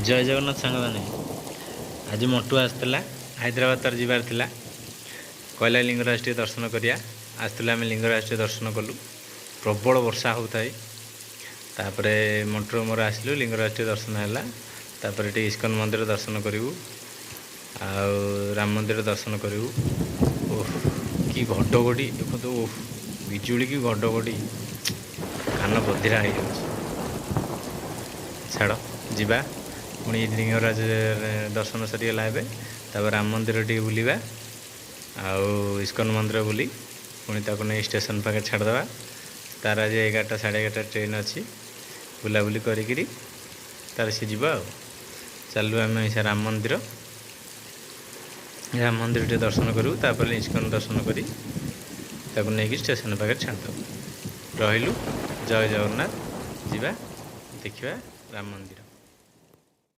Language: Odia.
ଜୟ ଜଗନ୍ନାଥ ସାଙ୍ଗମାନେ। ଆଜି ମଣ୍ଟୁ ଆସିଥିଲା ହାଇଦ୍ରାବାଦ, ତାର ଯିବାର ଥିଲା। କହିଲା ଲିଙ୍ଗରାଜ ଟିକେ ଦର୍ଶନ କରିବା। ଆସିଥିଲା, ଆମେ ଲିଙ୍ଗରାଜ ଟିକେ ଦର୍ଶନ କଲୁ। ପ୍ରବଳ ବର୍ଷା ହେଉଥାଏ। ତାପରେ ମଣ୍ଟୁର ମୋର ଆସିଲୁ, ଲିଙ୍ଗରାଜ ଟିକେ ଦର୍ଶନ ହେଲା। ତାପରେ ଟିକେ ଇସ୍କନ ମନ୍ଦିର ଦର୍ଶନ କରିବୁ ଆଉ ରାମ ମନ୍ଦିର ଦର୍ଶନ କରିବୁ। ଓଃ, କି ଘଡ଼ଘଡ଼ି ଦେଖନ୍ତୁ! ଓଃ, ବିଜୁଳି କି ଘଡ଼ଘଡ଼ି, କାନ ବଧିରା ହେଇଯାଉଛି। ଛାଡ଼, ଯିବା ପୁଣି। ଲିଙ୍ଗରାଜ ଦର୍ଶନ ସରିଗଲା ଏବେ। ତାପରେ ରାମ ମନ୍ଦିର ଟିକେ ବୁଲିବା ଆଉ ଇସ୍କନ ମନ୍ଦିର ବୁଲି ପୁଣି ତାକୁ ନେଇ ଷ୍ଟେସନ ପାଖରେ ଛାଡ଼ିଦେବା। ତାର ଆଜି 11ଟା 11:30 ଟ୍ରେନ୍ ଅଛି। ବୁଲାବୁଲି କରିକିରି ତାର ସେ ଯିବ। ଆଉ ଚାଲୁ ଆମେ ସେ ରାମ ମନ୍ଦିର। ରାମ ମନ୍ଦିର ଟିକେ ଦର୍ଶନ କରିବୁ, ତାପରେ ଇସ୍କନ ଦର୍ଶନ କରି ତାକୁ ନେଇକି ଷ୍ଟେସନ ପାଖରେ ଛାଡ଼ିଦେବୁ। ରହିଲୁ, ଜୟ ଜଗନ୍ନାଥ। ଯିବା, ଦେଖିବା ରାମ ମନ୍ଦିର।